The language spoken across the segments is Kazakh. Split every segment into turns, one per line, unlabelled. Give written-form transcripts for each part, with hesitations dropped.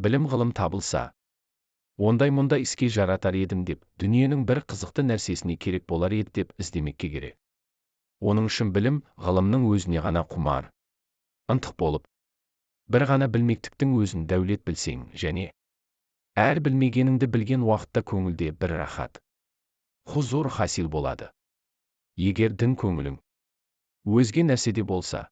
Білім ғылым табылса, ондай мұндай іске жаратар едім деп, дүниенің бір қызықты нәрсесіне керек болар еді деп іздемекке керек. Оның үшін білім, ғылымның өзіне ғана құмар, ынтық болып, бір ғана білмектіктің өзін дәулет білсең, және әр білмегеніңді білген уақытта көңілде бір рахат, хузур хасил болады. Егер дін көңілің өзге нәрседе болса,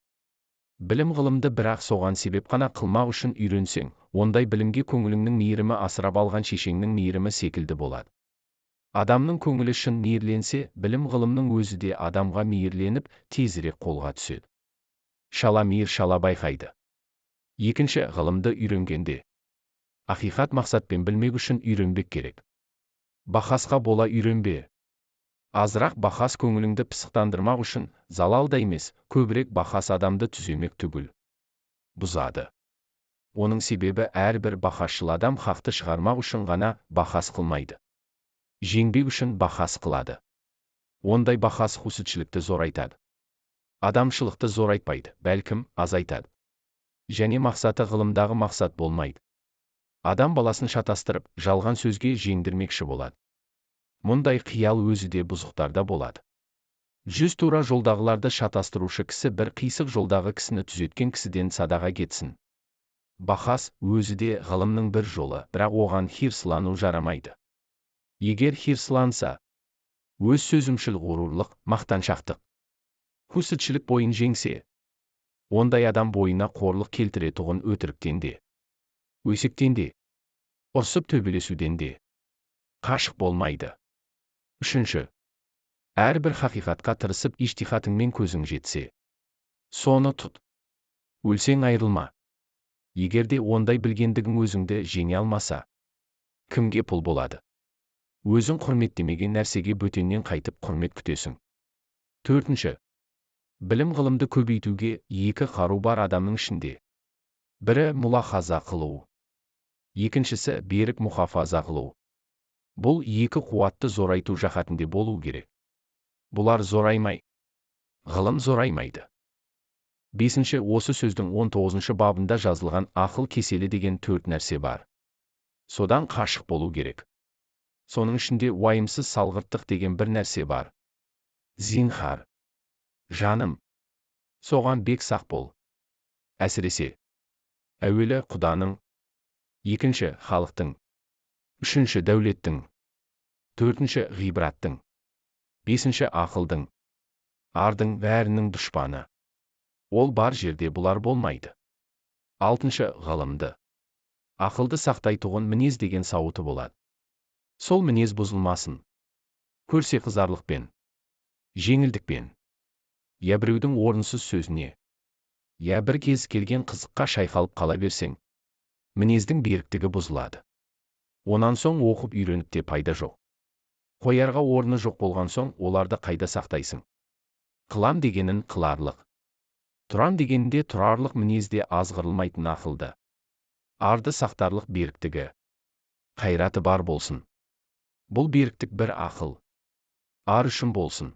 білім ғылымды бірақ соған себеп қана қылмақ үшін үйренсең, ондай білімге көңіліңнің мейірімі асырап алған шешеңнің мейірімі секілді болады. Адамның көңілі шын мейірленсе, білім ғылымның өзі де адамға мейірленіп, тезірек қолға түседі. Шала мейір шала байқайды. Екінші, ғылымды үйренгенде ақиқат мақсатпен білмек үшін үйренбек керек. Бахасқа бола үйренбе. Азырақ бахас көңіліңді пысықтандырмақ үшін залал да емес, көбірек бахас адамды түземек түгіл, бұзады. Оның себебі, әрбір бахасшыл адам хақты шығармақ үшін ғана бахас қылмайды. Жеңбек үшін бахас қылады. Ондай бахас хуситшілікті зорайтады. Адамшылықты зорайтпайды, бәлкім, азайтады. Және мақсаты ғылымдағы мақсат болмайды. Адам баласын шатастырып, жалған сөзге жеңдірмекші болады. Мұндай қиял өзі де бұзықтарда болады. Жүз тура жолдағыларды шатастырушы кісі бір қисық жолдағы кісіні түзеткен кісіден садаға кетсін. Бахас өзі де ғылымның бір жолы, бірақ оған хирсылану жарамайды. Егер хирсыланса, өз сөзімшіл ғұрурлық, мақтаншақтық, хуситшілік бойын жеңсе, ондай адам бойына қорлық келтіретұғын өтіріктен де, өсектен де, ұрсып төбелесуден де қашық болмайды. Үшінші, әрбір хақиқатқа тырысып ижтихатыңмен көзің жетсе, соны тұт. Өлсең айырылма. Егер де ондай білгендігің өзіңді жеңе алмаса, кімге пұл болады? Өзің құрметтемеген нәрсеге бөтеннен қайтып құрмет күтесің? Төртінші, білім ғылымды көбейтуге екі қару бар адамның ішінде. Бірі мұлахаза қылу, екіншісі берік мұхафаза қылу. Бұл екі қуатты зорайту жаһатінде болу керек. Бұлар зораймай, ғылым зораймайды. Бесінші, осы сөздің 19 бабында жазылған ақыл кеселі деген төрт нәрсе бар. Содан қашық болу керек. Соның ішінде уайымсыз салғырттық деген бір нәрсе бар. Зинһар. Жаным. Соған бек сақ бол. Әсіресе, әуелі Құданың, екінші халықтың, үшінші дәулеттің, төртінші ғибраттың, бесінші ақылдың, ардың бәрінің дұшпаны. Ол бар жерде бұлар болмайды. Алтыншы, ғылымды, ақылды сақтайтұғын мінез деген сауыты болады. Сол мінез бұзылмасын. Көрсе қызарлықпен, жеңілдікпен, я біреудің орынсыз сөзіне, я бір кез келген қызыққа шайқалып қала берсең, мінездің беріктігі бұзылады. Онан соң оқып үйреніп те пайда жоқ. Қоярға орны жоқ болған соң, оларды қайда сақтайсың? Қылам дегенін қыларлық, тұрам дегенінде тұрарлық мінезде азғырылмайтын ақылды, арды сақтарлық беріктігі, қайраты бар болсын. Бұл беріктік бір ақыл, ар үшін болсын.